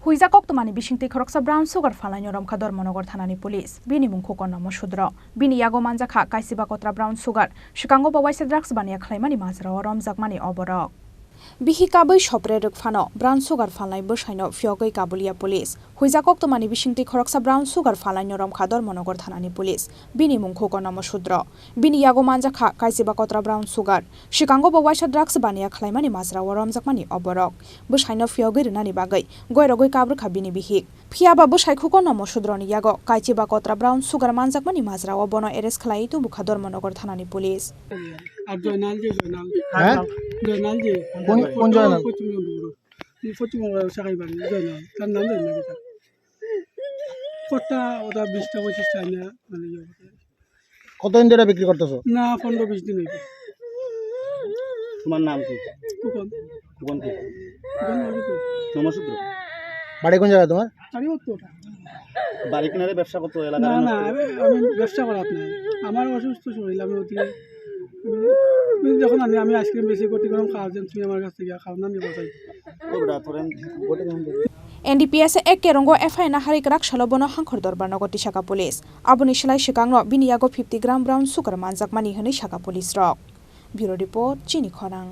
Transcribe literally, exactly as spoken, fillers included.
Huijak koktwmani bisingtwi khoroksa brown sugar phalnaino romkha Dharmanagar thanani police. Bini mung khuko Nomo Sudro. Bini yago manjakha kaisiba kotra brown sugar. Swkango bo waisa drugs baniya khlaimani majrao romjakmani oborok. Bihik kabwi sopre rwk phano brown sugar phalnai bwsaino phiyogwi kabulia police. Huijak koktwmani bisingtwi khoroksa brown sugar phalnaino romkha Dharmanagar thanani police. Bini mung khuko Nomo Sudro. Bini yago manjakha kaisiba kotra brown sugar. Swkango bo waisa drugs baniya khlaimani majrao romjakmani oborok. Bwsaino phiyogwi rwnani bagwi goirogwi kabrwkha bini bihik. Phiyaba bwsai khuko Nomo Sudroni yago kaisiba kotra brown sugar manjakmani majrao bono arrest khlaiwi tubukha Dharmanagar thanani police. Ar Joynal je Joynal. হ্যাঁ? Joynal je. কোন, কোন জয়নাল? পশ্চিমবঙ্গ, পশ্চিমবঙ্গ সাকাই বাড়ি জয়নাল। তার নাম জানি না কিতা। কত ওটা বিশটা পঁচিশটা না, মানে, ইয়ে। কতদিন ধরে বিক্রি করতেছো? না, পনেরো বিশ দিন হইবে। তোমার নাম কি? ফুকন। ফুকন কি? ফুকন বলে তো। নমসূত্র? বাড়ি কোন জায়গায় তোমার? বাড়ি অত। বাড়ি কিনারে ব্যবসা করতো এলাকার না, মানুষ? না, আমি, আমি ব্যবসা করাত নাই। আমার অসুস্থ শরীর, আমি অতি, আমি, তুমি যখন আমি, আমি আইসক্রিম বেশি করতে গরম খাওয়ার জন্য তুমি আমার কাছ থেকে খাও না, আমি বাঁচাই। N D P S A K rongo F I R nahari kwrak salo bono Hangkhor Dorbar nogo tisaka police. Aboni slai swkangno bini yago fifty gram brown sugar manjakmani hwnwi saka police rok. Bureau report, Chini Khorang.